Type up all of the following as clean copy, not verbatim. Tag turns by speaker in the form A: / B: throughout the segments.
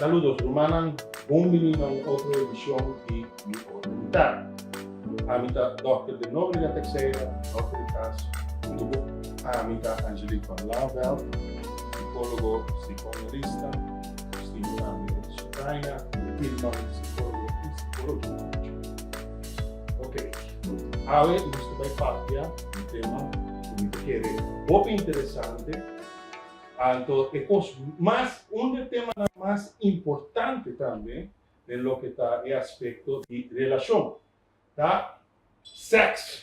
A: Saludos, rumannan. Bon bini na un otro edicion di Mi Ora di Tardi. Ami ta Dòkter De Nobrega Texeira, dòkter di kas, huntu ku ami ta Angelique van Laarveld, psicólogo, psicoanalista, nos tin tambe Sutaina Tilman, psicólogo y psicólogo. Ok, awe nos ta bai papia un tema ku mi ta kere hopi interesante. Anto e kos mas, un di e temanan mas importante tambe den loke ta e aspekto di relashon, ta sèks.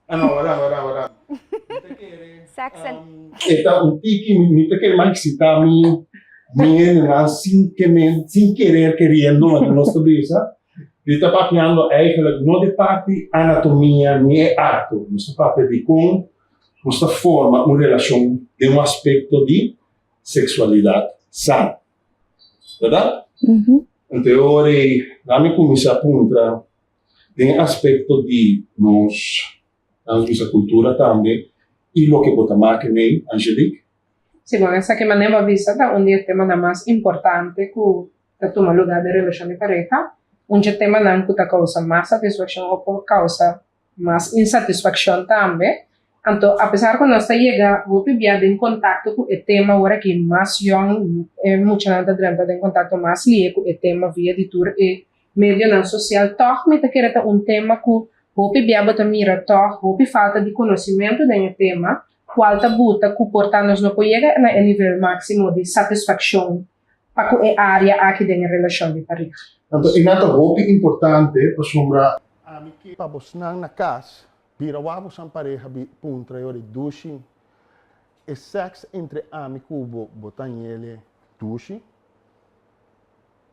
A: Ah no, wara, wara, wara. Mi ta kere,
B: Sex and.
A: E ta un tiki, mi ta kere mas eksitá mi, mi hendenan sin ke men, sin kerer keriendo, manera nos ta bisa. Mi ta papiando eigenlijk no di parti anatomia ni e akto. Nos ta papia di kon Nos ta forma un relashon den un aspekto di seksualidat sano. Bèrdat? Anto e ora ei laat mi kuminsá puntra den e aspekto di nos, laat nos bisa kultura tambe i loke bo ta make mei, Angelique.
C: Si, bon, esaki manera bo a bisa ta un di e temanan mas importante ku ta tuma lugá den relashon di pareha. Un dje temanan ku ta kousa mas satisfakshon òf por kousa mas insatisfakshon tambe. Anto apesar ku nos ta yega hopi bia den kontakto ku e tema ora ki mas yòn e muchanan ta drenta den kontakto mas lihe ku e tema via di tur e medionan sosial tòg mi ta kere ta un tema ku hopi bia bo ta mira tòg hopi falta di konosimentu den e tema kual ta buta ku por ta nos no por yega na e nivel máksimo di satisfakshon pa ku e área aki den e relashon di pareha.
A: Anto e nan ta hopi importante pasobra Ami ke pa bosnan na kas bira wak bosan pareha bi puntra yori dushi e seks entre ami ku bo bo ta ñele dushi?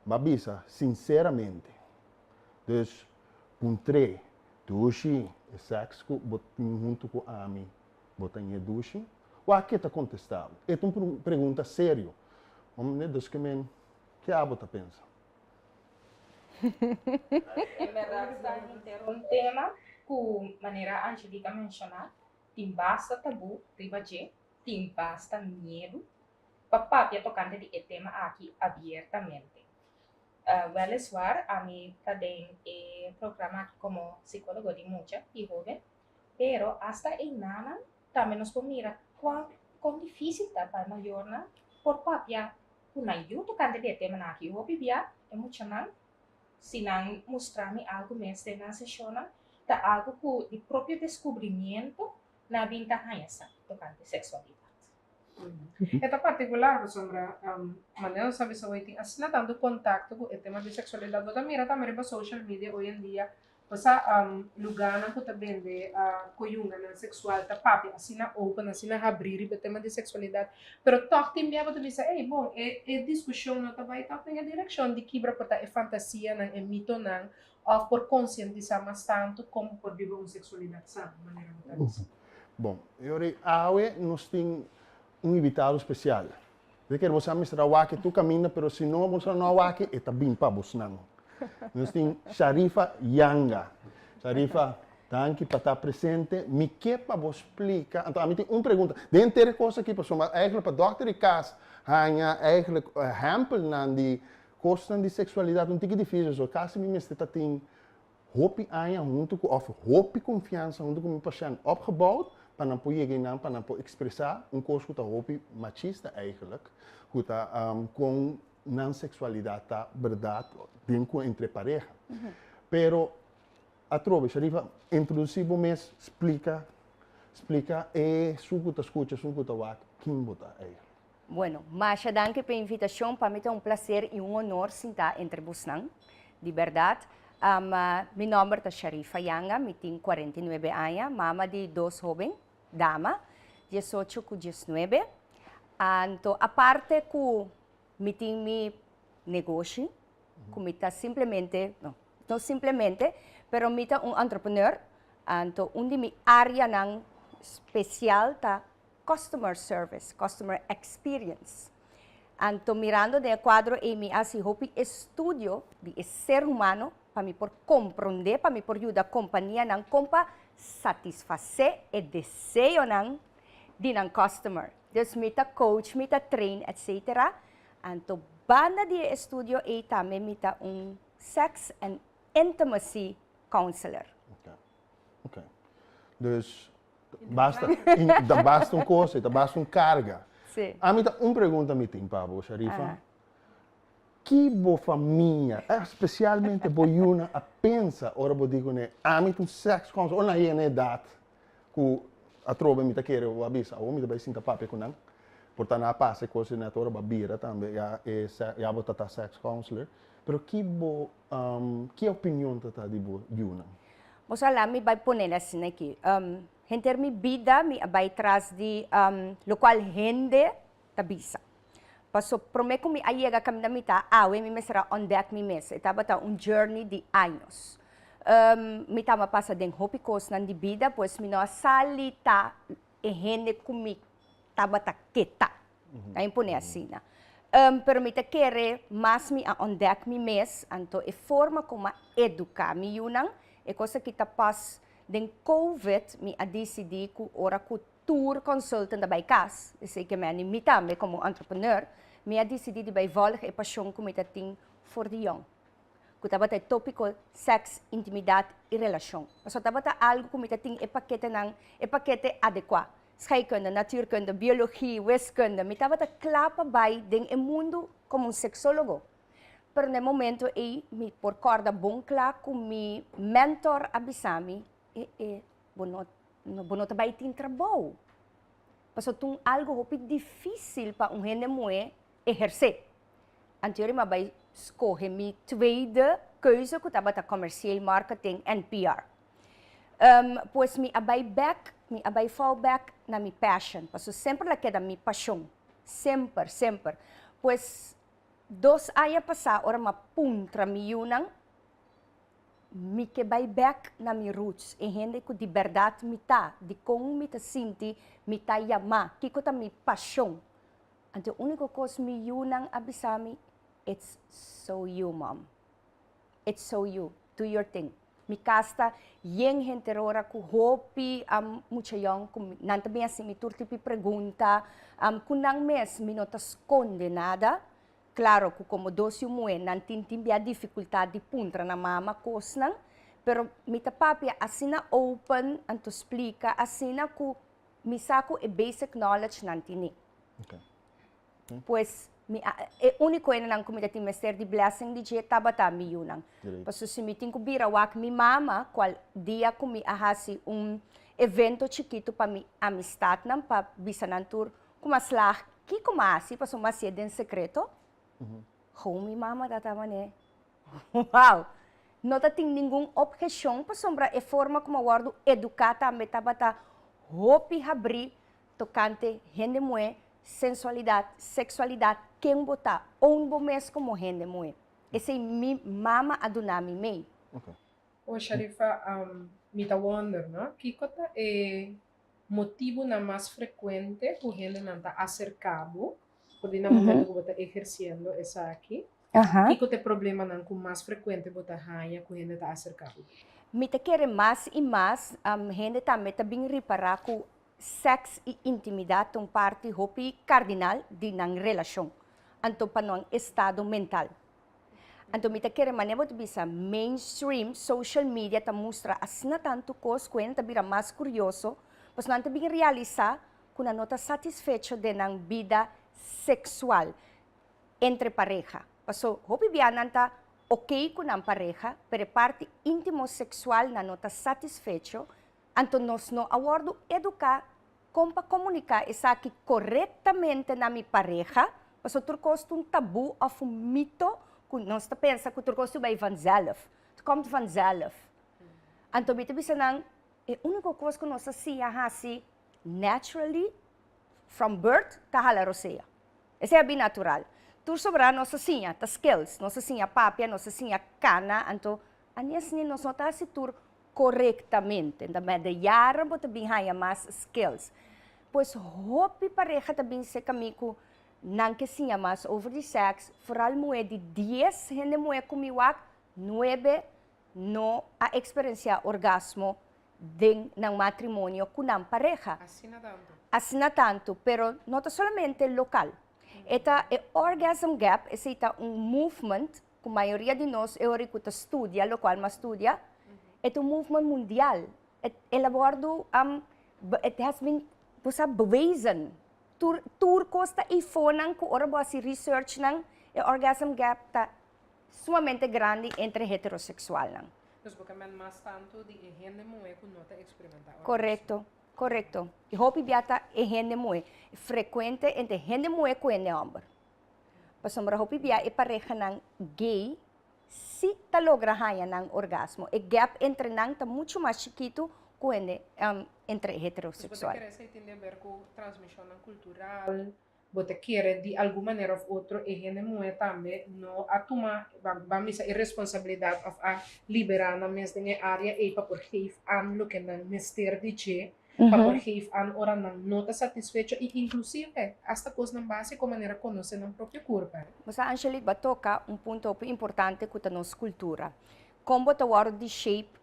A: Ba bisa sinseramente. Dus puntr'é dushi e seks ku bo tin huntu ku ami bo ta ñe dushi? Wak ke ta kontestá bo. E ta un pregunta serio. Dus ke men ke abo ta pensa?
D: En berdad ta henter un tema cu manera Angelique a menciona tin basta tabu riba dje, tin basta miedu pa papia tocante di e tema aki abiertamente. Weliswaar ami ta den e programa aki como psicologo di mucha y hoben, pero hasta eynanan tambe nos por mira cuan con dificil ta pa e mayornan por papia Ku nan yu tokante di e temanan aki hopi bia e muchanan, si nan mustra mi algu mes den nan seshonnan, ta algu ku di propio deskubrimiento nan a bin ta haña sa tokante seksualidat.
C: E ta partikular pasobra manera nos a bisa hoy tin asina tantu kontakto ku e tema di seksualidat. Bo ta mira tambe riba social media hoy en dia Pasá lugánan ku ta bende koyunganan seksual ta papia asina open, asina habrí riba e tema di seksualidat, pero tòg tin bia bo ta bisa, ey, bon, e e diskushon no ta bai tòg den e direkshon di kibra por ta e fantasianan, e mitonan, òf por konsientisá mas tantu kon bo por biba un seksualidat sano, manera bo ta bisa.
A: Bon, e ora ei awe nos tin un invitado spesial. Bo kere boso a mester a wak e tur kaminda, pero si no boso no a wak e, e ta bin pa bosnan. Nos tin Sharifa Yanga. Sharifa, danki pa ta presente. Mi ke pa bo splika, anto ami tin un pregunta. Den henter e kos aki, pasobra eigenlijk pa dòkter di kas haña eigenlijk ehèmpelnan di kosnan di seksualidat un tiki difísil, so kasi mi mester ta tin hopi aña huntu ku òf hopi konfiansa huntu ku mi pashènt opgebouwd pa nan por yega einan pa nan por ekspresá un kos ku ta hopi machista eigenlijk, ku ta kon nan seksualidat ta bèrdat den ku entre pareha. Pero atrobe Sharifa introdusí bo mes splika splika esun ku ta skucha esun ku ta wak kin bo ta eigenlijk.
B: Bueno, masha danki p'e invitacion, pa mi ta un placer y un honor sinta entre bosnan, di berdad. Mi nomber ta Sharifa Yanga, mi tin 49 aña, mama di dos hoben, dama, 18 cu 19. Anto aparte cu mi tin mi negoshi, cu mi ta simplemente, no, no simplemente, pero mi ta un entrepreneur, anto un di mi areanan special ta Customer service, customer experience. Anto mirando den e cuadro ey mi a haci hopi estudio di e ser humano pa mi por compronde, pa mi por yuda companianan con pa satisface e deseonan di nan customer. Dus mi ta coach, mi ta train etc. Anto banda di e estudio ei tambe mi ta un sex and intimacy counselor.
A: Ok. Ok. Dus basta, ta basta un cosa, ta basta un carga.
B: Sí.
A: Ami ta un pregunta mi tin pa bo, Sharifa. Ki bo famia, especialmente bo yuna a pensa ora bo di cune, ami ta un sex counselor, ora nan yega na edad cu atrobe mi ta kere bo a bisa, awor mi ta bay sinta papia cu nan, por ta nan a pasa e cos net ora bo a bira tambe ya e ya bo ta ta sex counselor, pero ki bo ki opinion ta ta di bo yunan?
B: Bo sa la mi bay ponel asina aki, henter mi bida mi a bay tras di locual hende ta bisa. Paso prome cu mi a yega caminda mi ta awe mi mester a ontdek mi mes. E tabata un journey di años. Mi taba pasa den hopi cosnan di bida pues mi no a sali ta e hende cu mi tabata ke ta. Ta impone asina. Pero mi ta kere mas mi a ontdek mi mes anto e forma como a educa mi yunan e cos aki ta pas den covid mi a dicidi cu ora cu Tur consultant a bai cas, esey ke meni mi tambe como entrepreneur, mi a dicidi di bai volg e pasion cu mi ta tin for di yong, cu tabata e topico sex, intimidad y relacion. Pasobra tabata algo cu mi ta tin e paketenan, e pakete adecua, scheikunde, natuurkunde, biologie, wiskunde, mi tabata cla pa bai den e mundo como un sexologo. Pero na e momento ey mi por corda bon cla cu mi mentor a bisa mi, e e Bo no, bo no ta bai tin trabou. Pasobra ta un algo hopi difícil pa un hende muhé ehersé. Anterior mi a bai skohe mi tweede keuze ku tabata commercieel marketing en PR. Pues mi a bai bèk, mi a bai fall back na mi passion, pasobra semper la keda mi pashon, semper, semper. Pues dos aña pasá ora mi a puntra mi yunan, Mi ke bai bek na mi roots, e hende ku di bèrdat mi ta, dikon mi ta sinti mi ta yamá, kiko ta mi pashon. Anto e úniko kos mi yunan a bisa mi, It's so you, mom. It's so you. Do your thing. Mi kas ta yen henter ora ku hopi mucha yòn ku nan ta bin hasi mi tur tipo di pregunta, ku nan mes mi no ta skonde nada. Claro cu como dos yu muhe nan tin tin bia dificultad di puntra nan mama cosnan, pero mi ta papia asina open anto splica asina cu mi sa cu e basic knowledge nan tini. Pues mi a e unico hendenan cu mi ta tin mester di blessing di dje tabata mi yunan. Pasobra si mi tin cu bira wak mi mama cual dia cu mi a haci un evento chikito pa mi amistadnan pa bisa nan tur Ku mas lag kiko m'a hasi pasobra m'a hasié den sekreto? Gewoon mi mama ta ta manera, Wow! No ta tin ningun obheshon pasobra e forma ku m'a wòrdu eduká tambe tabata hopi habrí tokante hende muhé, sensualidat, seksualidat, ken bo ta, own bo mes komo hende muhé. Esei mi mama a duna mi mei.
C: O Sharifa, mi ta wonder, no? Kiko ta e Motibunan mas frekuente ku hendenan ta aserká bo for di na momento ku bo ta ehersiendo esaki? Kiko ta e problemanan ku mas frekuente bo ta haña ku hende ta aserká bo?
B: Mi ta kere mas i mas hende tambe ta bin ripará ku sèks i intimidat ta un parti hopi kardinal di nan relashon, anto pa nan estado mental. Anto mi ta kere manera bo ta bisa mainstream social media ta mustra asina tantu kos ku hende ta bira mas kurioso, pasobra nan ta bin realisá ku nan no ta satisfecho den nan bida seksual entre pareha. Paso hopi bia nan ta okey ku nan pareha, pero e parti íntimo seksual nan no ta satisfecho, anto nos no a wòrdu eduká Kon pa komuniká esaki korektamente na mi pareha? Pasobra tur kos ta un tabú òf un mito ku nos ta pensa ku tur kos ta bai vanzelf. Het komt vanzelf. Anto mi ta bisa nan, e úniko kos ku nos a siña hasi naturally from birth ta hala rosea. Esei a bin natural. Tur sobrá nos a siña, ta skills. Nos a siña papia, nos a siña kana, anto anies ni nos no ta hasi tur korektamente. Enton met de jaren bo ta bin haña mas skills. Pues hopi pareha ta bin serka mi ku nan ke siña mas over di sèks, foral muhé di dies hende muhé ku mi wak, nuebe no a eksperensiá orgasmo den nan matrimonio ku nan pareha.
C: Asina tantu.
B: Asina tantu, pero no ta solamente lokal. E ta e orgasm gap, esei ta un movement ku mayoria di nos e ora ku ta studia lokual mas studia, e ta un movement mundial. El a wòrdu, it has been, bo sa, bewezen. Tur tur kos ta eifonan ku ora bo hasi researchnan, e orgasm gap ta sumamente grandi entre heteroseksualnan.
C: Dus bo ke men mas tantu di e hende muhé ku no ta eksperimentá orgasmo.
B: Korekto, korekto. I hopi bia ta e hende muhé. Frekuente entre hende muhé ku hende hòmber. Pasobra hopi bia e parehanan gay si ta logra haña nan orgasmo. E gap entre nan ta muchu mas chikitu ku hende entre
C: Dus bo ta
B: heteroseksual.
C: kere esei tin di aber ku transmishonnan kultural? Bo ta kere di algun manera òf otro e hende muhé tambe no a tuma, ban bisa, e responsabilidat òf a liberá nan mes den e área ei pa por geef aan loke nan mester di dje, pa por geef aan ora nan no ta satisfecho i inklusive asta kosnan básiko manera konosé nan propio kurpa.
B: Bo sa Angelique, bo a toka un punto hopi importante ku ta nos kultura. Kon bo ta wòrdu di shape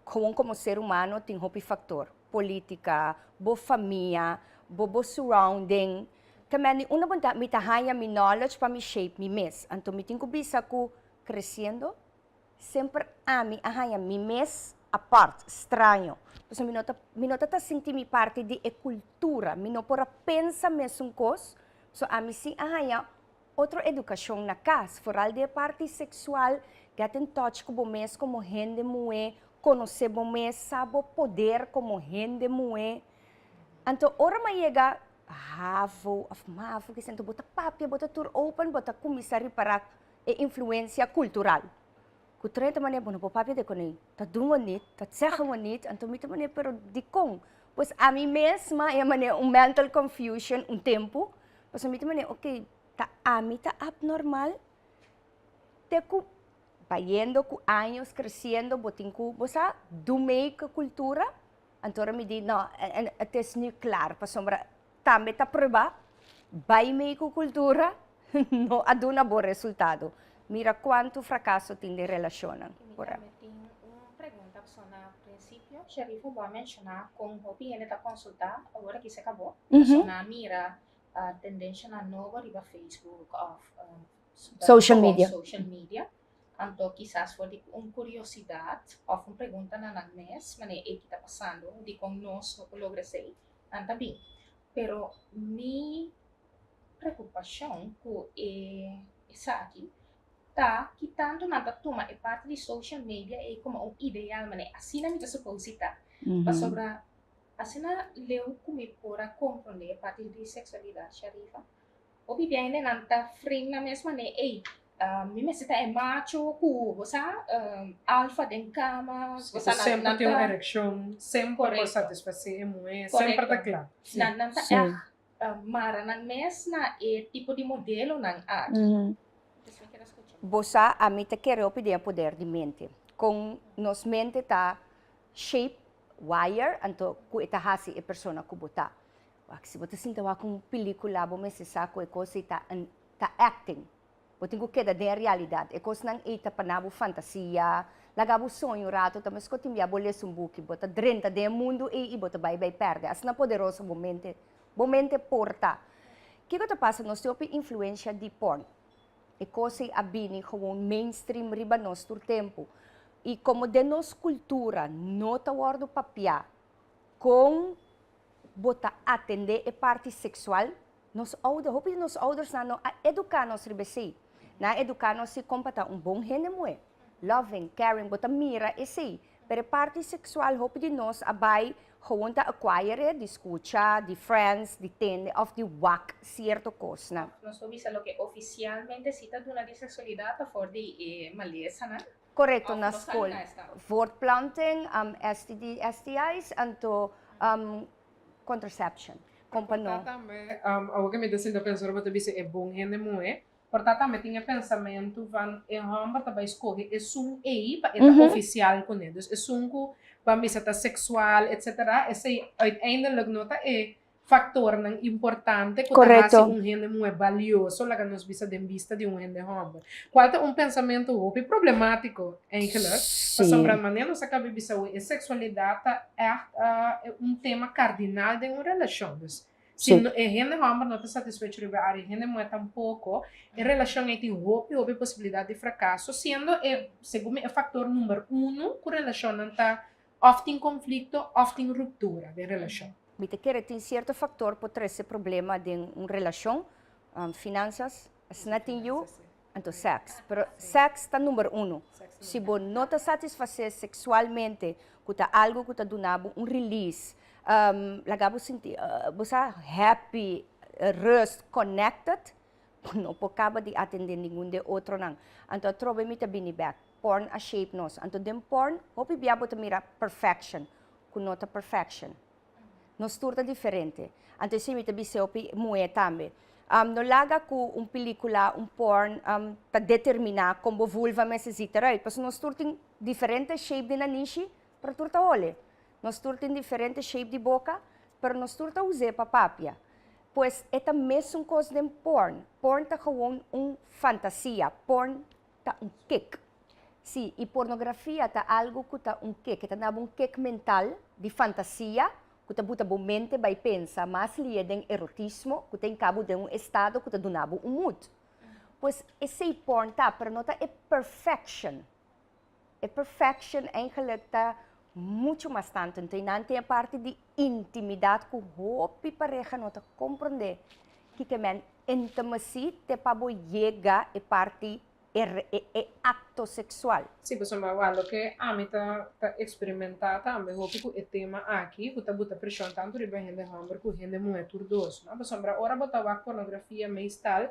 B: Gewoon komo ser humano tin hopi faktor, politica, bo famia, bo bo surrounding. Ta mende unda bo ta, mi ta haña mi knowledge pa mi shape mi mes. Anto mi tin ku bisa ku creciendo semper ami a haña mi mes apart, straño. Pasobra mi no ta mi no ta ta sinti mi parti di e cultura, mi no por a pensa mesun kos, so ami si a haña Otro edukashon na kas, foral di e parti seksual, get in touch ku bo mes komo hende muhé, konosé bo mes, sa bo poder komo hende muhé. Anto ora mi a yega havo òf mavo kisa, anto bo ta papia, bo ta tur open, bo ta kuminsá ripará e influensia kultural. Ku 30 manera bo no por papia de kuné, ta dun bo nit, ta zeggen bo nit, anto mi ta manera pero dikon? Pues ami mes ma e manera un mental confusion un tempu, pasobra mi ta manera ok, ta ami ta abnormal? Te ku bayendo ku años creciendo bo tin ku bo sa dun mee ku cultura, anto ora mi di no het is nu klaar pasobra tambe ta prueba bai mee ku cultura no a duna bo resultado. Mira cuanto fracaso tin den relacionnan.
D: Mi tambe tin un pregunta pasobra na principio Sherifa bo a menciona con hopi hende ta consulta awor aki se cabo pasobra nan a mira tendencianan nobo riba Facebook of
B: Social media.
D: social media anto kisas for di un curiosidad of un pregunta na nan mes manera ey ki ta pasando dicon nos no por logra esey nan ta bin pero mi preokupashon ku e esaki ta ki tantu nan ta tuma e parti di social media ei komo un ideal manera asina mi ta supose ta pasobra asina leu ku mi por a komprondé e parti di seksualidat Sharifa hopi bia hende nan ta frame nan mes manera ei Mi mester ta e macho ku bo sa alfa den kama.
C: Bo sa nan ta. Semper tin un erekshon, semper por satisfasé e muhé, semper ta kla.
D: Nan nan ta ègt mara nan mes na e tipo di modelonan aki.
B: Bo sa ami ta kere hopi den e poder di mente. Kon nos mente ta shape, wire, anto ku e ta hasi e persona ku bo ta. Wak si bo ta sinta wak un pelikula bo mester sa ku e kos ei ta ta acting. Bo tin ku keda den e realidat. E kosnan ei ta pa na bo fantasia, laga bo soña un rato, ta meskos tin bia bo lesa un buki, bo ta drenta den e mundu ei i bo ta bai bai pèrdè. Asina poderoso bo mente bo mente por ta. Kiko ta pasa? Nos tin hopi influensia di porn. E kos ei a bini gewoon mainstream riba nos tur tempu. I komo den nos kultura no ta wòrdu papiá kon bo ta atendé e parti seksual, Nos ouder, hopi di nos oudersnan no a eduká nos riba esei. Nan a eduká nos si kon pa ta un bon hende muhé, loving, caring, bo ta mira esei. Pero e parti seksual hopi di nos a bai gewoon ta acquire di skucha, di friends, di tende òf di wak sierto kosnan.
D: Nos por bisa loke ofisialmente si ta duna di seksualidat ta for di e malesanan.
B: Korekto, na skol. Voortplanting, STD, STI's, anto contraception. Kon pa no.
C: Por ta tambe, awor ke mi ta sinta pensa ora bo ta bisa e bon hende muhé, por ta tambe tin e pensamentu van e hòmber ta bai skohe esun ei pa e ta ofisial kuné. Dus esun ku ban bisa ta seksual etsetera, esei uiteindelijk no ta e faktornan importante ku ta hasi un hende muhé balioso, laga nos bisa den bista di un hende hòmber. Kual ta un pensamentu hopi problemátiko eigenlijk, pasobra manera nos a kaba bisa awe e seksualidat ta ègt un tema kardinal den un relashon. Dus. Si e hende hòmber no ta satisfecho riba e área, e hende muhé tampoko, e relashon ei tin hopi, hopi posibilidat di frakaso, siendo e, segun mi, e faktor number uno ku relashonnan ta òf tin konflikto òf tin ruptura den relashon.
B: Mi ta kere tin sierto faktor por trese problema den un relashon, finansas, asina tin yu, anto sèks. Pero sèks ta number uno. Si bo no ta satisfasé seksualmente, ku ta algu ku ta duna bo un release, laga bo sinti bo sa happy, rust, connected, bo no por kaba di atendé ningun di e otronan. Anto atrobe mi ta bini bèk, porn a shape nos. Anto den porn hopi bia bo ta mira perfection, ku no ta perfection. Nos tur ta diferente. Anto esei mi ta bis'é hopi muhé tambe. No laga ku un pelikula, un porn, ta determiná kon bo vulva mester zit eruit. Pasobra nos tur tin diferente shape di nanishi, pero tur ta hole. Nos tur tin diferente shape di boka, pero nos tur ta us'é pa papia. Pues e ta mesun kos den porn. Porn ta gewoon un fantasia. Porn ta un kick. Sí, i pornografia ta algu ku ta un kick. E ta daba un kick mental di fantasia ku ta buta bo mente bai pensa mas lie den erotismo ku ta hinka bo den un estado ku ta duna bo un mood. Pues esei porn ta, pero no ta e perfection. E perfection eigenlijk ta muchu mas tantu. Enton nan tin e parti di intimidat ku hopi pareha no ta komprondé kiko men intimacy te pa bo yega e parti e e akto seksual.
C: Sí, pasobra wak loke ami ta ta eksperimentá tambe hopi ku e tema aki ku ta buta preshon tantu riba hende hòmber ku hende muhé tur dos, no? Pasobra ora bo ta wak pornografia meestal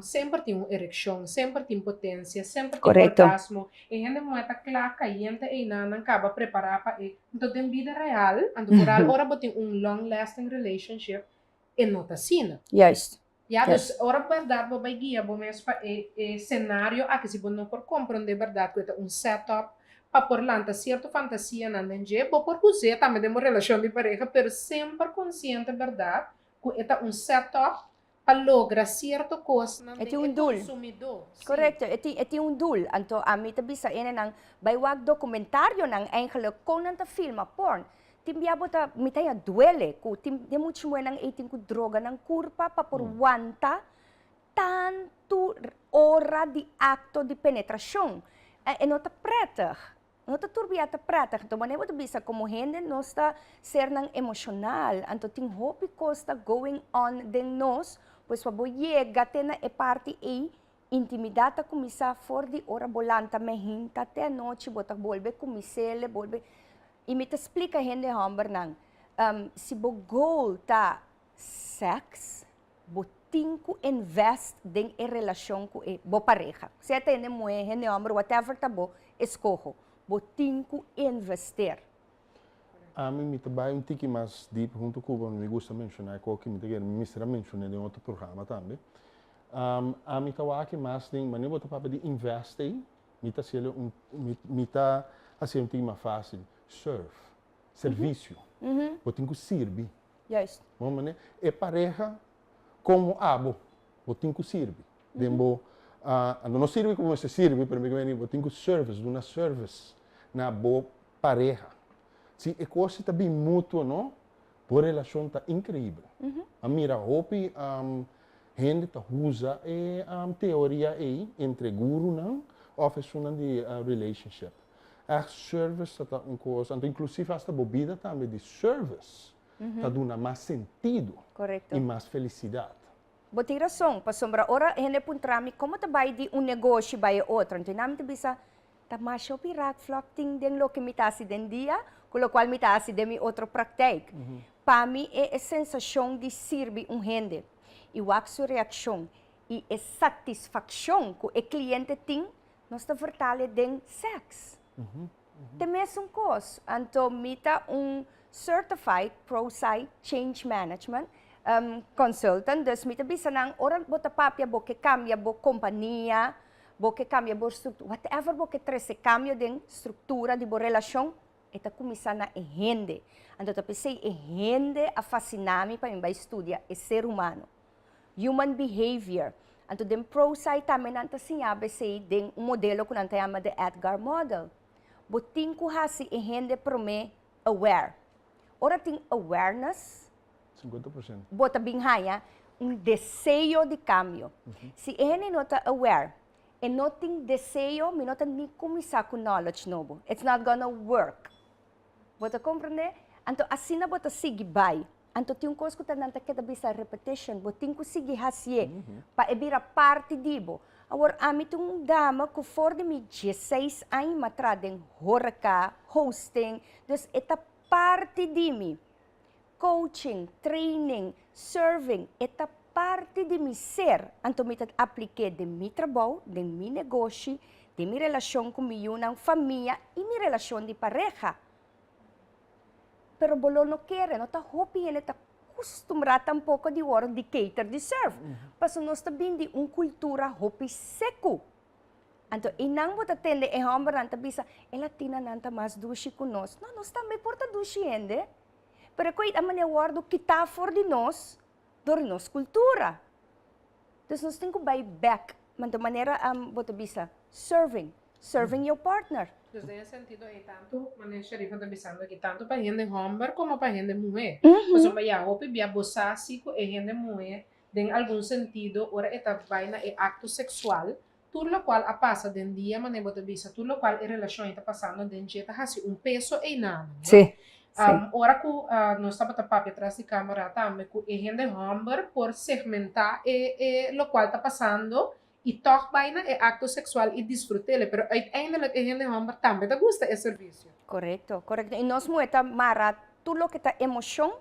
C: Semper tin un erekshon, semper tin potensia, semper tin orgasmo. E hende muhé ta kla kayente einan, nan kaba prepará pa e. Anto den bida real, anto foral ora bo tin un long lasting relationship, e no ta asina. Ya, dus ora bèrdat bo bai guia bo mes pa e e senario aki, si bo no por komprondé bèrdat ku e ta un setup pa por lanta sierto fantasianan den dje, bo por us'é tambe den bo relashon di pareha, pero semper konsiente bèrdat ku e ta un setup pa logra cierto cosnan
B: E
C: den
B: tin
C: e
B: un doel.
C: consumidó. Sí.
B: Correcto, e tin, e tin un doel. Anto ami ta bisa enenan, bai wak documentarionan eigenlijk con nan ta filma porn. Tin bia bo ta, mi ta haña duele cu tin den mucha muhernan ey tin cu droga nan curpa pa por wanta tantu ora di acto di penetracion. E no ta prettig. No ta tur bia ta prettig. Anto wanneer bo ta bisa como hende nos ta sernan emocional, anto tin hopi cos ta going on den nos, pues pa bo yega te na e parti ey, intimidad ta cuminsa for di ora bo lanta mehinta te anochi bo ta bolbe cuminsele, bolbe, y mi ta splica hende hombernan, si bo goal ta sex, Bo tin ku invest den e relashon ku e bo pareha. Sea ta hende muhé, hende hòmber, whatever ta bo eskoho, bo tin ku investeer.
A: Ami mi ta bai un tiki mas deep hunto ku bo, mi gusta menshoná e koki, mi ta kere mi mester a menshoné den otro programa tambe. Ami ta wak mas den, manera bo ta papia di invest ei, mi ta hasiel un, mi ta hasiel un tiki mas fásil, serve, servisio. Bo tin ku sirbi.
B: Juist.
A: Bo mane e pareha como abo, bo tin cu sirbi. Den bo, anto no sirbi como mester sirbi, pero mi meni bo tin cu service, duna service na bo pareha. Si e cos ta bin mutuo no, bo relacion ta increibel. A mira hopi hende ta usa e teoria ey entre gurunan of esunnan di relationship. Echt service ta un cos, anto inclusive hasta bo bida tambe di service ta duna mas sentido y mas felicidad.
B: Bo tin rason, pasobra ora hende puntra mi como ta bay di un negoshi bay e otro, anto nan mi ta bisa, ta masha hopi raakvlak tin den loke mi ta haci den dia cu locual mi ta haci den mi otro praktijk. Pa mi e e sensacion di sirbi un hende y wak su reaccion y e satisfaccion cu e cliente tin Nos ta vertale den seks. Te mesun kos. Anto mi ta un certified Prosci Change Management consultant, dus mi ta bisa nan ora bo ta papia bo ke kambia bo kompania, bo ke kambia bo struktura, whatever bo ke trese kambio den struktura di bo relashon, e ta kuminsá na e hende. Anto ta p'esei e hende a fasina mi pa mi bai studia e ser humano. Human behavior. Anto den Prosci tambe nan ta siña besei den un modelo ku nan ta yama de Edgar Model. Bo tin ku hasi e hende promé aware. Ora tin awareness,
A: 50%.
B: Bo ta bin haña un deseo di kambio. Si e hende no ta aware, e no tin deseo, mi no ta ni kuminsá ku knowledge nobo. It's not gonna work. Bo ta komprendé? Anto asina bo ta sigui bai. Anto tin un kos ku ta nan ta keda bisa repetition, bo tin ku sigui hasié pa e bira parti di bo. Awor ami tin un dama ku for di mi dieseis aña m'a traha den horeca, hosting, dus e ta parti di mi. Coaching, training, serving, e ta parti di mi ser, anto mi ta aplik'é den mi trabou, den mi negoshi, den mi relashon ku mi yunan, famia i mi relashon di pareha. Pero bo lo no kere, no ta hopi hende ta kustumbrá tampoko di wòrdu di cater di serve, pasobra nos ta bin di un kultura hopi seku. Anto einan bo ta tende e hòmbernan ta bisa, e latinanan ta mas dushi ku nos. No, nos tambe por ta dushi hende, pero e koe a manera wòrdu kitá for di nos dor di nos kultura. Dus nos tin ku bai bèk, manto manera bo ta bisa, serving, serving your partner.
C: Dus den e sentido ei tantu, manera Sharifa ta bisando aki, tantu pa hende hòmber komo pa hende muhé. Pasobra ya hopi bia bo sa si ku e hende muhé den algun sentido ora e ta bai na e akto seksual, tur lokual a pasa den dia, manera bo ta bisa, tur lokual e relashon ei ta pasando den dje ta hasi un peso einan, no?
B: Sí, sí.
C: Ora ku nos tabata papia tras di kamera tambe ku e hende hòmber por segmentá e e lokual ta pasando i tòg bai na e akto seksual i disfrut'el, pero uiteindelijk e hende hòmber tambe ta gusta e servisio.
B: Korekto, korekto. I nos muhé ta mara tur loke ta emoshon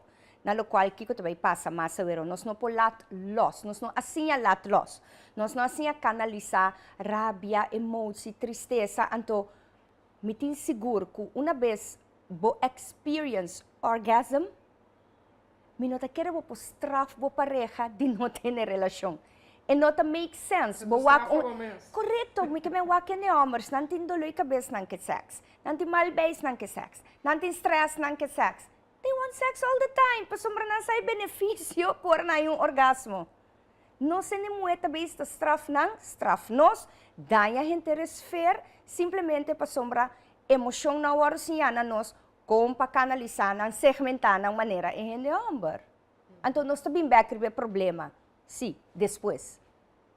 B: na lokual kiko ta bai pasa mas awero. Nos no por lat lòs, nos no a siña lat lòs. Nos no a siña kanalisá rabia, emosi, tristesa. Anto mi tin sigur ku una bes bo experience orgasm, mi no ta kere bo por straf bo pareha di no tene relashon. E no ta make sense. Bo wak un, korekto, mi ke men wak kende hòmbers, nan tin doló di kabes nan ke sèks, nan tin mal beis nan ke sèks, nan tin strès nan ke sèks. They want sex all the time, pasobra nan sa e beneficio ku ora nan hay un orgasmo. Nos hende muhé ta beis ta straf nan, straf nos, daña henter e sfeer, simplemente pasobra emocion no a wòrdu siñá na nos kon pa kanalisá nan, segmentá nan manera e hende hòmber. Anto nos ta bin bèk riba e problema, sí, despues.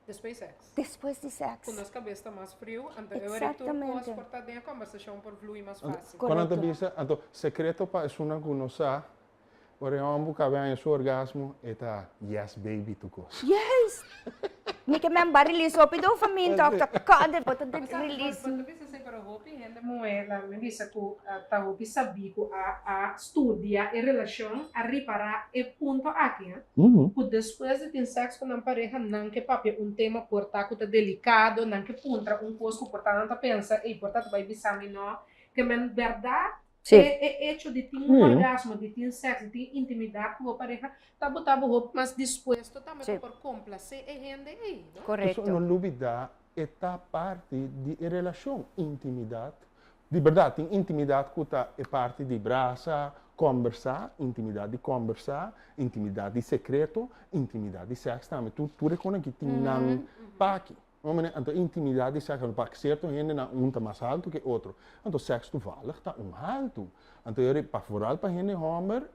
C: Despues sèks.
B: Despues di sèks.
C: Ku nos kabes ta mas friu, anto e ora tur kos por ta den e kòmbersashon por flui mas fásil.
A: Kon nan ta bisa, anto sekreto pa esunnan ku no sa, ora e hòmber kabe haña su orgasmo, e ta yes baby tur kos.
B: Juist! Mi ke men ba release hopi dopamine tok ta kònde bo ta release.
C: Bo ta bisa esei pero hopi hende muhé la mi bisa ku ta hopi sabí ku a a studia e relashon a ripará e punto aki. Ku despues di tin sèks ku nan pareha nan ke papia un tema por ta ku ta delikado, nan ke puntra un kos ku por ta nan ta pensa, ey por ta ta bai bisa mi no, ke men bèrdat e e echo di tin un orgasmo, di tin sèks, di tin intimidat ku bo pareha ta bota bo hopi mas dispuesto tambe pa por komplasé e hende ey, no?
A: Eso no lubidá e ta parti di e relashon, intimidat Di berdad, tin intimidad cu ta e parti di brasa, combersa, intimidad di combersa, intimidad di secreto, intimidad di sex tambe. Tur, tur e conan aki tin nan paki. No mane? Anto intimidad di sex, anto pa cierto hendenan un ta mas haltu ke otro. Anto sex toevallig ta un haltu. Anto e pa vooral pa hende homber,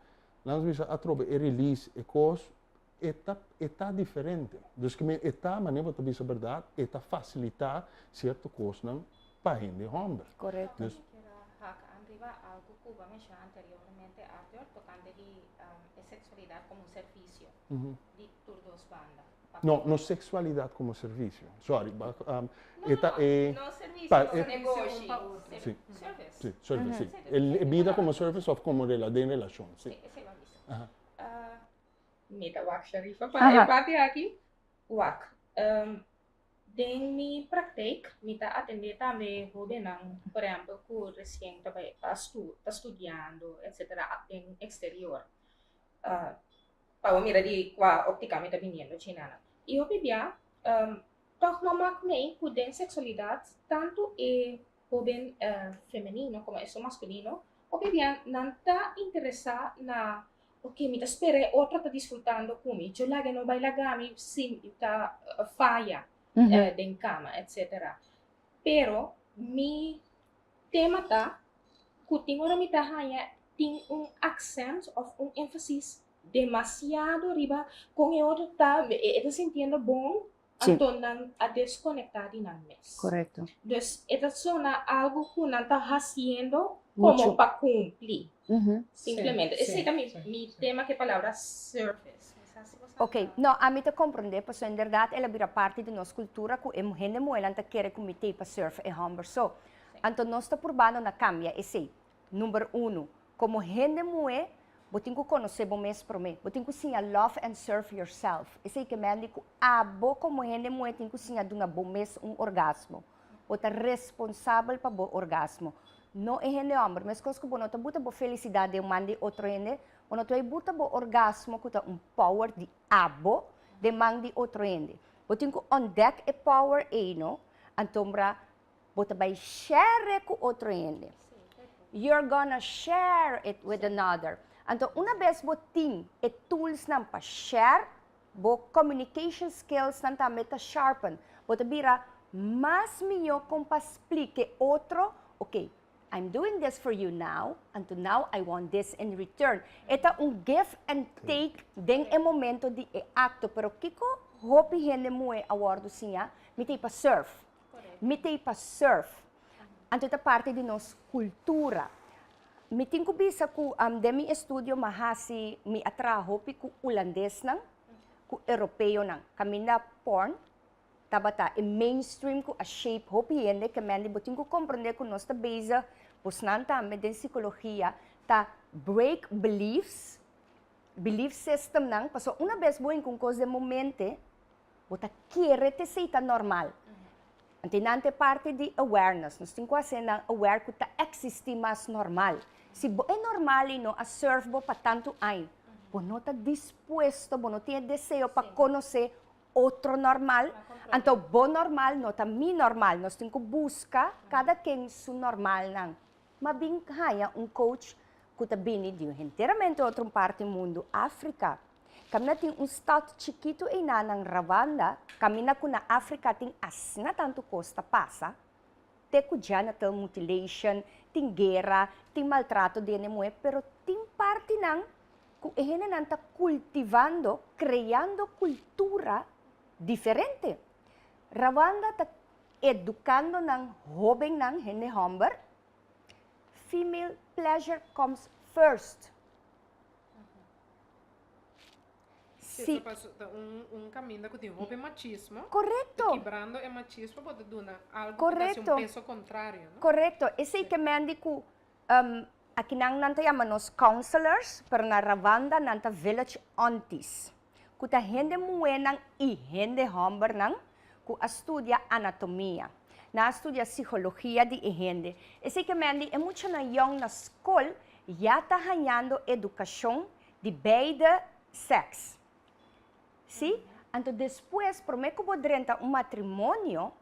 A: laat nos bisa atrobe e release e cos, e ta, e ta diferente. Dus ke men e ta, manera bo ta bisa berdad, e ta facilita cierto cosnan pa hende homber.
B: Correcto.
A: Dus.
D: Mi kier a hak aan riba algo cu bo a menciona anteriormente, Arthur, tocante di e sexualidad como un servicio di tur dos banda.
A: No, no sexualidad como servicio. Sorry, ba,
D: No,
A: e ta
D: no,
A: e
D: no servicio,
A: pa
D: no
A: e
D: negoshi.
A: Sí.
D: Service.
A: Sí, service, sí. E bida como service of como rela, den relacion, sí.
D: Sí, esey bo a bisa.
A: Aha.
D: Mi ta wak Sharifa pa e parti aki. Wak, den mi praktijk mi ta atendé tambe hóbennan, por ehèmpel ku resien ta bai ta ta studiando etsetera den eksterior. Pa bo mira di kua óptika mi ta biniendo chinanan. I hopi bia tòg no mak mei ku den seksualidat tantu e hóben femenino komo esun maskulino hopi bia nan ta interesá na Ok, mi ta spera e otro ta disfrutando ku mi. Djo laga e no bai laga mi si mi ta faya den kama, etsetera. Pero mi tema ta ku tin ora mi ta haña tin un aksènt òf un énfasis demasiado riba kon e otro ta, e ta sintiendo bon, anto nan a deskonektá di nan mes.
B: Korekto.
D: Dus e ta sona algu ku nan ta hasiendo komo pa kumpli. Simplemente. Esei ta mi mi tema ku e palabra service.
B: Ok, no, ami ta komprondé pasobra inderdat el a bira parti di nos kultura ku e hende muhénan ta kere ku mi t'ei pa serve e hòmber so. Anto nos ta purbando na kambia esei. Number unu, komo hende muhé, bo tin ku konosé bo mes promé. Bo tin ku siña love and serve yourself. Esei ke mende ku abo komo hende muhé tin ku siña duna bo mes un orgasmo. Bo ta responsabel pa bo orgasmo. No e hende hòmber. Meskos ku bo no ta buta bo felisidat den man di otro hende, bo no ta bai buta bo orgasmo ku ta un power di abo den man di otro hende. Bo tin ku òntdèk e power ei no, antombra Bo ta bai share ku otro hende. You're gonna share it with another. Anto una bes bo tin e toolsnan pa share, bo communication skillsnan tambe ta sharpen. Bo ta bira mas mihó kon pa splika e otro, ok, I'm doing this for you now, anto now I want this in return. E ta un give and take den e momento di e akto, pero kiko hopi hende muhé a wòrdu siña? Mi ta ei pa serve. Mi ta ei pa surf. Anto e ta parti di nos kultura. Mi tin ku bisa ku den mi estudio mi a hasi, mi a traha hopi ku ulandesnan, ku europeonan. Kaminda porn tabata e mainstream ku a shape hopi hende ke men di bo tin ku komprende ku nos ta bezig, bosnan tambe den sikologia ta break beliefs, belief systemnan, pasobra una bes bo hinka un kos den bo mente, Bo ta kere t'esei ta normal. Anto nan ta e parti di awareness. Nos tin ku hasi nan aware ku ta eksistí mas normal. Si bo e normal i no a serve bo pa tantu aña, bo no ta dispuesto, bo no tin e deseo pa konosé otro normal, anto bo normal no ta mi normal. Nos tin ku buska kada ken su normalnan. M'a bin haña un coach ku ta bini di un henteramente otro parti mundu, Afrika. Kaminda tin un stad chikitu einan nan Rwanda, kaminda ku na Afrika tin asina tantu kos ta pasa, te ku genital mutilation, tin guera, tin maltrato di hende muhé, pero tin partinan ku e hendenan ta kultivando, kreando kultura diferente. Rwanda ta edukando nan hóbennan, hende hòmber, female pleasure comes first.
C: Si. Ta un caminda cu tin hopi machismo.
B: Correcto.
C: Kibrando e machismo bo ta duna algo cu ta haci un peso contrario, no?
B: Correcto. Esey ke men di cu akinan nan ta yama nos counselors, pero na Rwanda nan ta village aunties. Cu ta hende muhenan y hende hombernan cu a studia anatomia. Nan a studia psicologia di e hende. Esey ke men di e muchanan yong na scol ya ta hañando edukashon di beide sèks. Sí? Anto despues, promé ku bo drenta un matrimonio,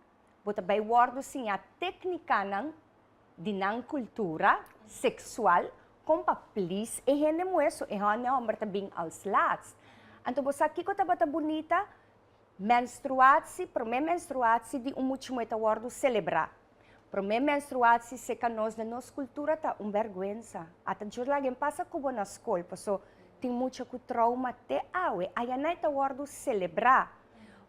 B: bo ta bai wòrdu siñá téknikanan di nan kultura seksual kon pa plis e hende muhé, so e hende hòmber ta bin als laatst. Anto bo sa kiko tabata bunita? Menstruatie, promé menstruatie di un mucha muhé ta wòrdu selebrá. Promé menstruatie seka nos den nos kultura ta un bèrgwensa. Ata djur lagen pasa ku bo na skol paso tin mucha ku trouma te awe. Ayanan e ta wòrdu selebrá.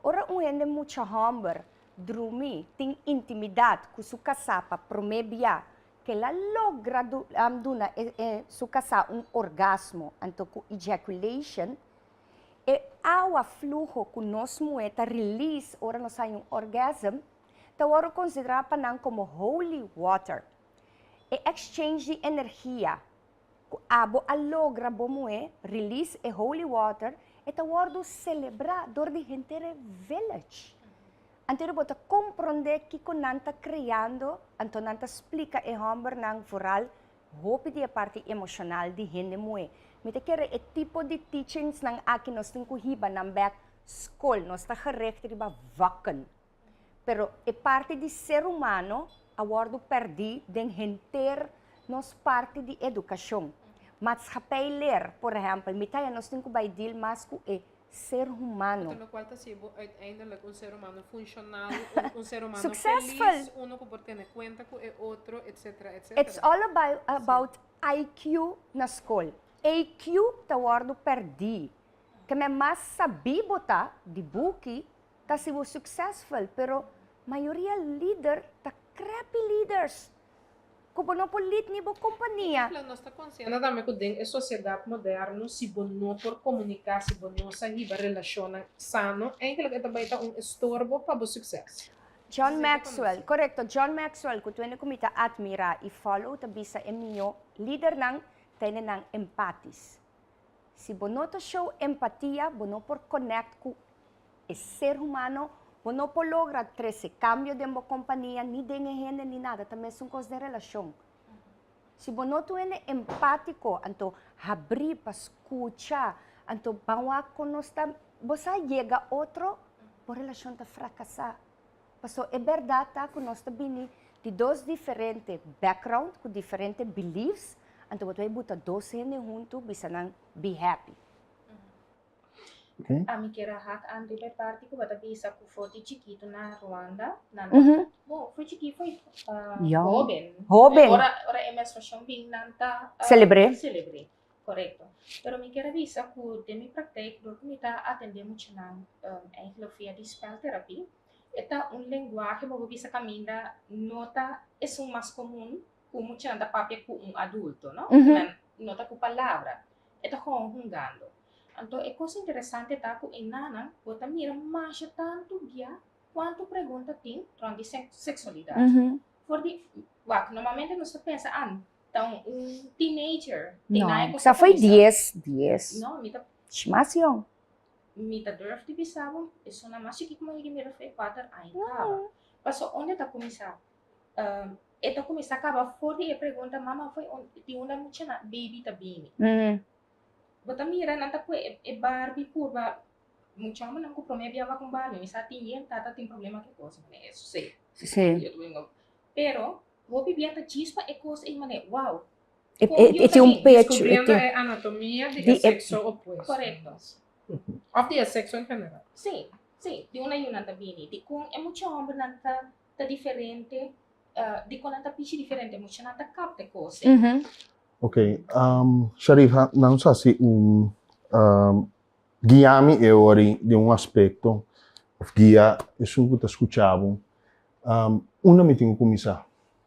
B: Ora un hende mucha hòmber drumi tin intimidat ku su kasá pa promé bia ke el a logra duna e su kasá un orgasmo anto ku ejaculation, e awa fluho ku nos muhé ta release ora nos haña un orgasm, ta wòrdu konsiderá pa nan komo holy water. E exchange di energia ku abo a logra bo muhé release e holy water, e ta wòrdu selebrá dor di henter e village. Anto bo ta komprondé kiko nan ta kreando, anto nan ta splika e hòmbernan vooral hopi di e parti emoshonal di hende muhé. Mi ta kere e tipo di teachingsnan aki nos tin ku hiba nan bèk skol, nos ta gericht riba vakken. Pero e parti di ser humano a wòrdu pèrdí den henter nos parti di edukashon. Maatschappijleer, por ehèmpel, mi ta haña nos tin ku bai deal mas ku e ser humano.
C: Anto lokual ta hasi bo uiteindelijk un ser humano funshonal, un ser humano felis, uno ku por tene kuenta ku e otro, etcetera, etcetera.
B: It's all about IQ na skol. EQ ta wòrdu pèrdí. Ke men mas sabí bo ta di buki ta si bo successful, pero mayoria lider ta crappy leaders ku bo no por lead ni bo kompania.
C: Ehemplo, nos ta konsiente tambe ku den e sosiedat moderno si bo no por komuniká, si bo no sa hiba relashonnan sano, eigenlijk e ta bai ta un estorbo pa bo sukses.
B: John Maxwell, korekto, John Maxwell ku tur hende ku mi ta atmirá i follow ta bisa e mihó lidernan ta hendenan empatis. Si bo no ta show empatia, bo no por connect cu e ser humano, bo no por logra trece cambio den bo compania, ni den e hende, ni nada. Ta mesun cos den relacion. Si bo no ta un hende empatico, anto habri pa scucha, anto ban wak con nos ta, bo sa yega otro, bo relacion ta fracasa. Paso e berdad ta cu nos ta bini di dos diferente background cu diferente beliefs, anto bo ta bay buta dos hende hunto bisa nan be happy.
D: Ami kier a hak aan riba e parti cu bo ta bisa cu for di chikito na Rwanda, nan ta, bo, for chikito for hoben.
B: Hoben.
D: Ora, ora e menstruacion bin nan ta
B: Celebre.
D: Celebre. Korekto. Pero mi kier a bisa ku den mi praktijk dor ku mi ta atendé muchanan eigenlijk via di speltherapie, e ta un lenguahe bo por bisa kaminda no ta esun mas komun ku muchanan ta papia ku un adulto, no? Nan no ta ku palabra, e ta gewoon hungando. Anto e kos interesante ta ku enanan bo ta mira masha tantu bia kuantu pregunta tin rònt di seksualidat. For di, wak, normalmente nos ta pensa, ah, Ta un teenager.
B: No, sa foi dies, dies.
D: No, mi ta.
B: Mas yong.
D: Mi ta durf di bisa bo, esun mas chiki ku mi a mira foi kuater aña kaba. Paso unda ta kuminsá? E ta kuminsá kaba for di e pregunta, mama foi di unda mucha baby ta bini? Bo ta mira nan ta pue e Barbie purba mucha homennan ku promé biaha ku Barbie, mi sa tin yen tata tin problema ku e kos, eso si.
B: Si.
D: Pero Hopi bia ta chispa e cos ey mane wow.
B: E e tin un pecho.
C: Descubriendo e anatomia di e sexo opuesto.
D: Correcto.
C: Of di e sexo en general.
D: Si, si. Di unda yunan ta bini. Dicon e mucha hombernan ta ta diferente, dicon nan ta pishi diferente, muchanan ta capta e cos ey.
A: Ok, Sharifa, nan sa si un guia mi e ora den un aspecto, of guia esun cu ta scucha bo, Unda mi tin ku kuminsá?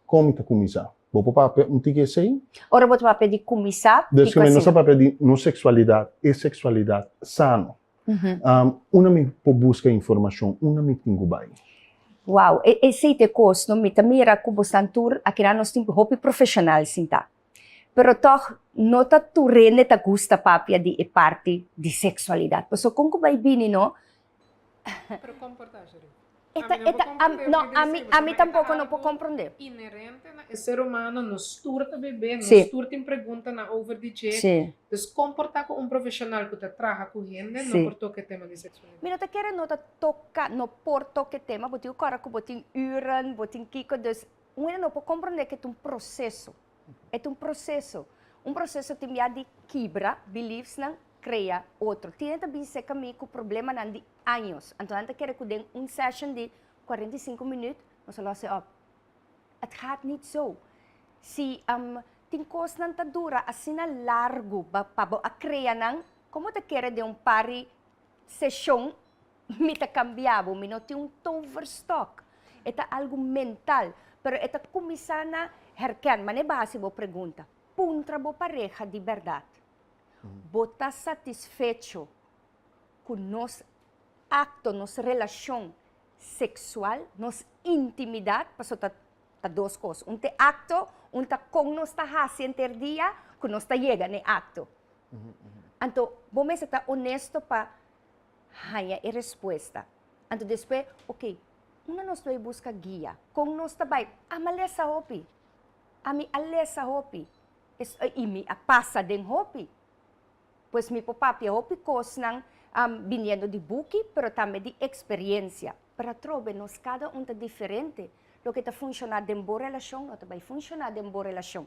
A: Kon mi ta kuminsá? Bo por papia un tiki esei?
B: Ora bo ta papia di kuminsá,
A: kiko asina? Nos ta papia di nos seksualidat, e seksualidat sano. Unda mi por buska informashon? Unda mi tin ku bai?
B: Wow, esei ta e kos, no? Mi ta mira ku bosan tur, akinan nos tin hopi profeshonal sintá. Pero tòg no ta tur hende ta gusta papia di e parti di seksualidat. Pasobra kon ku bai bini, no?
C: Pero kon por ta, Sherif?
B: E ta, e ta, no, ami, ami tampoko no por komprondé.
C: Inherente na e ser humano, nos tur ta bebé, nos tur tin preguntanan over di dje. Dus kon por ta ku un profeshonal ku ta traha ku hende no por toka e tema di seksualidat?
B: Mi no ta kere no ta toka, no por toka e tema, bo tin ku kòrda ku bo tin uren, bo tin kiko, dus un hende no por komprondé ku e ta un proseso. E ta un proseso. Un proseso tin bia di kibra beliefsnan, krea otro. Tin hende ta bin serka mi ku problemanan di años. Anto nan ta kere ku den un session di 45 minuut nos a los e op. Het gaat niet zo. Si tin kosnan ta dura asina largu pa bo a krea nan, komo ta kere den un par di seshon mi ta kambia bo? Mi no tin un toverstok. E ta algu mental, pero e ta kuminsá na herken. Manera bo a hasi bo pregunta, puntra bo pareha di bèrdat. Bo ta satisfecho ku nos akto, nos relashon seksual, nos intimidat, pasobra ta ta dos kos, un ta e akto, un ta kon nos ta hasi henter dia ku nos ta yega na e akto. Anto bo mester ta honesto pa haña e respuesta. Anto despues, ok, unda nos ta bai buska guia? Kon nos ta bai? Ami a lesa hopi, ami a lesa hopi. I mi a pasa den hopi. Pues mi por papia hopi kosnan biniendo di buki, pero tambe di eksperiencia. Pero atrobe nos kada un ta diferente. Loke ta funshoná den bo relashon no ta bai funshoná den bo relashon.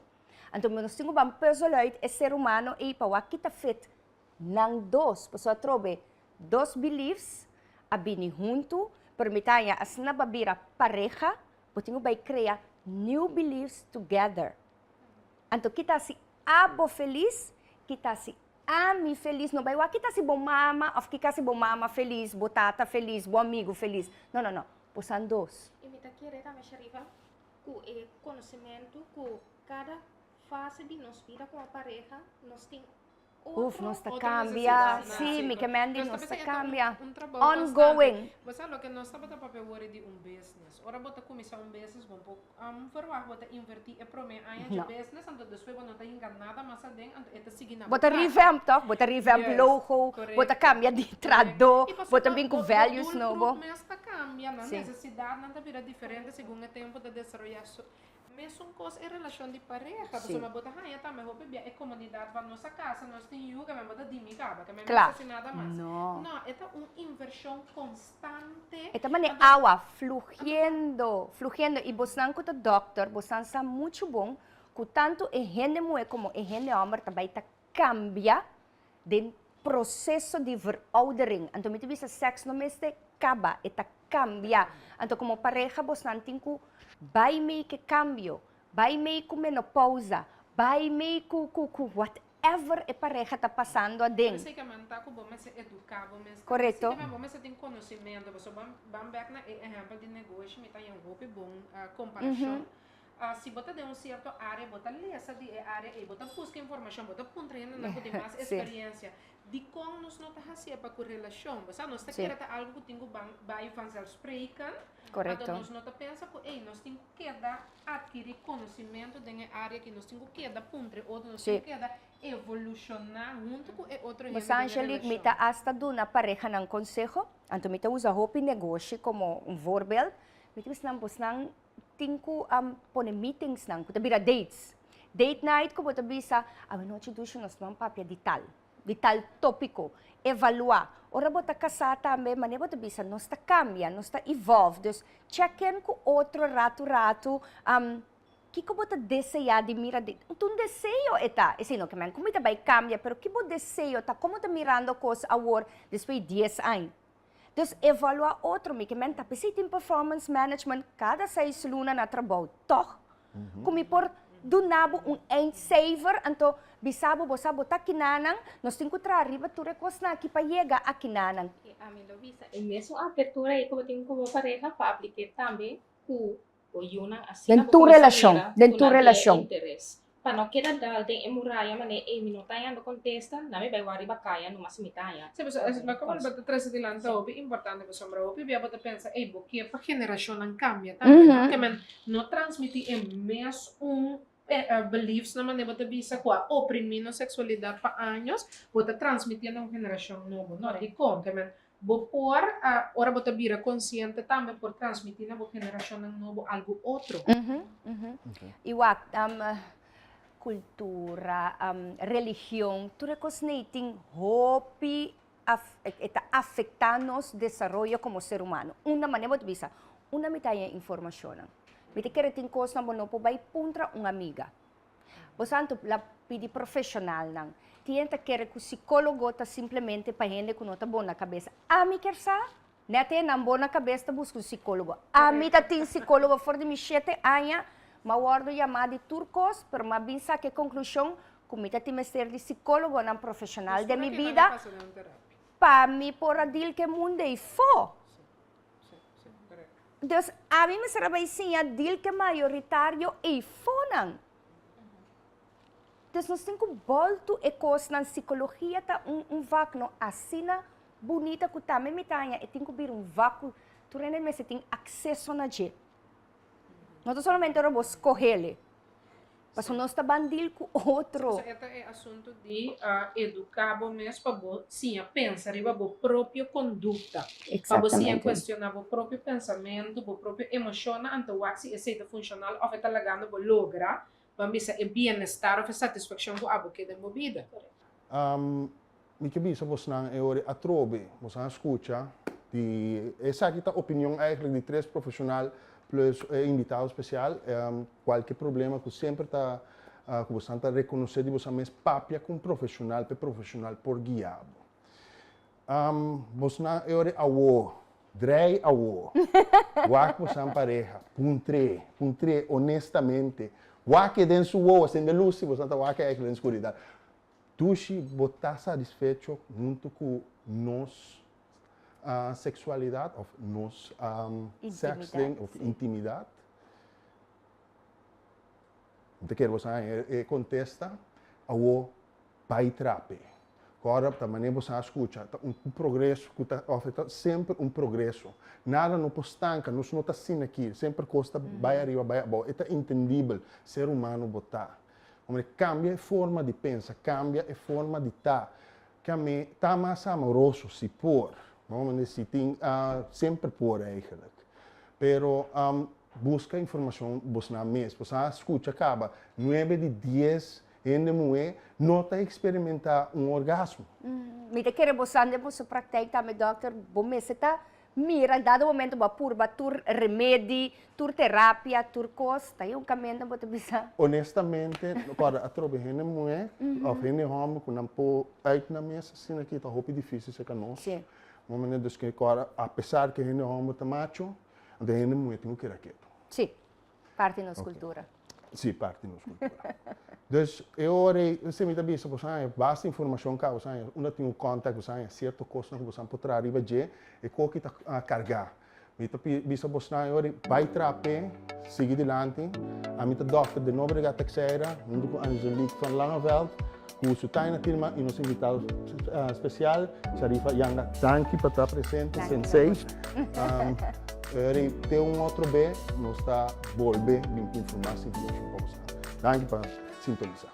B: Anto nos tin ku ban puzzel uit e ser humano ei pa wak kita fit nan dos. Pasobra atrobe dos beliefs a bini huntu, pero mi ta haña asina bo a bira pareha, bo tin ku bai krea new beliefs together. Anto kita hasi abo felis? ki ta hasi ami felis, no bai wak ki ta hasi bo mama òf ki ka hasi bo mama felis, bo tata felis, bo amigu felis. No, no, no. Bosan dos.
D: I mi ta kere tambe, Sharifa, ku e konosementu ku kada fase di nos bida komo pareha nos tin otro.
B: Uf, nos ta
C: Otro
B: kambia.
C: nesesidatnan,
B: Sí, mi
C: sí.
B: ke men di
C: Nos ta
B: nos ta
C: pensa e ta un,
B: kambia.
C: un trabou konstante.
B: Ongoing.
C: Bo sa loke nos tabata papia awor di un business. Ora bo ta kuminsá un business bo por verwagt bo ta invertí e promé aña dje
B: No.
C: business anto despues bo no ta hinka nada mas aden anto e ta sigui na
B: Bo
C: bo
B: ta
C: plaka.
B: revamp toch? Bo ta revamp
C: Yes,
B: logo, bo ta
C: korekto.
B: kambia di
C: Korekto.
B: trahadó,
C: I
B: bo ta
C: pasobra
B: bin ku
C: bo, bo
B: values nobo.
C: doelgroep mes ta kambia, nan
B: Sí.
C: nesesidatnan ta bira diferente segun e tempu ta desaroyá. So, Mesun kos e relashon di pareha,
B: Sí.
C: pasobra bo ta haña tambe hopi bia e komunidat van nos a kasa, nos tin yu, ke men bo ta di mi kaba, ke men no
B: Kla.
C: hasi nada mas.
B: No.
C: No, e ta un invershon konstante.
B: E ta manera
C: Anto,
B: awa flugiendo, flugiendo. I bosnan ku ta dòkter, bosnan sa muchu bon ku tantu e hende muhé komo e hende hòmber ta bai ta kambia den proseso di veroudering. Anto mi ta bisa sèks no mester kaba, e ta kambia. Anto komo pareha bosnan tin ku bai mei ku e kambio, bai mei ku menopousa, bai mei ku ku ku whatever e pareha ta pasando aden.
C: Esei ke men ta ku bo mester eduká bo mes tambe.
B: Korekto.
C: Esei ke men bo mester tin konosementu. Pasobra ban ban bèk na e ehèmpel di negoshi mi ta haña un hopi bon komparashon. Si bo ta den un sierto área, bo ta lesa di e área ei, bo ta buska informashon, bo ta puntra hendenan ku tin mas eksperensia. Dikon nos no ta hasié pa ku relashon? Bo sa, nos ta kere ta algu ku tin ku ban bai vanzelfsprekend, anto nos no ta pensa ku, ey, nos tin ku keda atkirí konosimentu den e área aki, nos tin ku keda puntra e otro, nos tin ku keda evolushoná huntu ku e otro
B: Bo
C: hende
B: sa,
C: den e
B: Angelique, mi
C: relashon.
B: ta asta duna parehanan konseho, anto mi ta usa hopi negoshi komo un voorbeeld. Mi ta bisa nan, bosnan tin ku pone meetingsnan ku ta bira dates. Date night ku bo ta bisa, awanochi dushi nos ban papia di tal, di tal tópiko. Evaluá. Ora bo ta kasá tambe, manera bo ta bisa, nos ta kambia, nos ta evolve. Dus check in ku otro ratu ratu, kiko bo ta deseá di mira den, un deseo e ta, esei no ke men ku mi ta bai kambia, pero ki bo deseo ta, komo ta mirando kos awor despues di dies aña? Dus evaluá otro, mi ke men ta p'esei tin performance management kada seis luna na trabou, tòg? Ku mi por duna bo un eindcijfer, anto bisa bo, bo sa bo ta kinanan, nos tin ku traha riba tur e kosnan aki pa yega a kinanan.
D: I ami lo bisa e mesun apertura ei ku bo tin ku bo pareha pa aplik'é tambe ku Bo yunan asina
B: Den
D: bo
B: tur
D: kuminsá
B: relashon,
D: mira
B: den
D: ku
B: tur
D: nan tin e
B: relashon.
D: interes. Pa no keda dal den e muraya manera ei mi no ta hañando kontesta, nan mi bai wak riba kaya numa si mi ta haña
C: Sí, pasobra es loke bo ta trese dilanti ta hopi importante pasobra hopi bia bo ta pensa ey bo ke pa generashonnan kambia tambe no ke men no transmiti e mes un beliefs nan manera bo ta bisa ku a oprimi nos seksualidat pa años bo ta transmitiendo un generashon nobo no dikon ke men Bo por, ora bo ta bira konsiente tambe por transmití na bo generashonnan nobo algu otro.
B: I wak, kultura, religion, tur e kosnan ei tin hopi, e ta afektá nos desaroyo komo ser humano. Unda manera bo ta bisa, unda mi ta haña informashonnan? Mi ta kere tin kosnan bo no por bai puntra un amiga. Bo sa anto la pidi profesionalnan. Tin hende ta kere ku sikólogo ta simplemente pa hende ku no ta bon na kabesa. Ami kier sa, nèt hendenan bon na kabes ta buska un sikólogo. Ami ta tin sikólogo for di mi shete aña, m'a wòrdu yamá di tur kos, pero m'a bin saka e konklushon ku mi ta tin mester di sikólogonan profesional den mi bida pa mi por a deal ku e mundu ei fo. Dus ami mester a bai siña deal ke mayoritario eifonan. Dus nos tin ku boltu e kosnan, sikologia ta un un vak no asina bunita ku tambe mi ta haña e tin ku bira un vak ku tur hende mester tin akseso na dje. No ta solamente ora bo skoh'el. Pasobra nos ta ban deal ku otro.
C: Pasobra e ta e asuntu di eduká bo mes pa bo siña pensa riba bo propio kondukta. Pa bo siña kuestioná bo propio pensamentu, bo propio emoshonnan, anto wak si esei ta funshonal òf e ta lagando bo logra, ban bisa, e bienestar òf e satisfakshon ku abo ke den bo bida.
A: Mi ke bisa bosnan e ora atrobe, bosnan a skucha di esaki ta opinion eigenlijk di tres profeshonal plus e invitado spesial. Kualke problema ku semper ta ku bosnan ta rekonosé di bosan mes papia ku un profeshonal pa e profeshonal por guia bo. Bosnan e ora awo, drei awo, wak bosan pareha, puntr'é, puntr'é honestamente, wak e den su wowo, sende lus si bosan ta wak e eigenlijk den skuridat. Dushi, bo ta satisfecho huntu ku nos seksualidat òf nos sèks den òf intimidat? Mi ta kere bo sa e kontesta, awor bai trape. Kòrda ta manera bo sa skucha, ta un progreso ku ta òf ta semper un progreso. Nada no por stanka, nos no ta asina aki, semper kos ta bai ariba bai abou, e ta entendibel, ser humano bo ta. Hombre, kambia e forma di pensa, kambia e forma di ta. Kame ta mas amoroso si por, no? Mende si tin semper por eigenlijk. Pero buska informashon bosnan mes. Bo sa skucha kaba, nuebe di dies hende muhé no ta eksperimentá un orgasmo.
B: Mi ta kere bo sa den boso praktijk tambe dòkter, bo mester ta Mira, dado momento bo a purba tur remedi, tur terapia, tur kos, ta un kaminda bo ta bisa.
A: Honestamente, kòrda atrobe hende muhé òf hende hòmber ku nan por uit nan mes asina aki ta hopi difísil serka nos.
B: Sí.
A: Bo manera dus ke kòrda apesar ku hende hòmber ta macho, anto hende muhé tin ku keda ketu.
B: Sí. Parti nos cultura.
A: Sí, parti nos cultura. Dus e ora ei, esei mi ta bisa boso aña, basta informacion ka boso aña, unda tin un contact boso aña, cierto cosnan ku boso por traha riba dje, e koki ta carga. Mi ta bisa boso e ora ei, bai traha p'e, sigui dilanti. Ami ta Dòkter De Nobrega Texeira, huntu ku Angelique van Langeveld, ku su Taina Tilma i nos invitado special, Sharifa Yanga. Danki pa ta presente, Sensei. Eri, te un otro be, nos ta bolbe bin ku mas informashon pa boso. Danki pa sintonisa.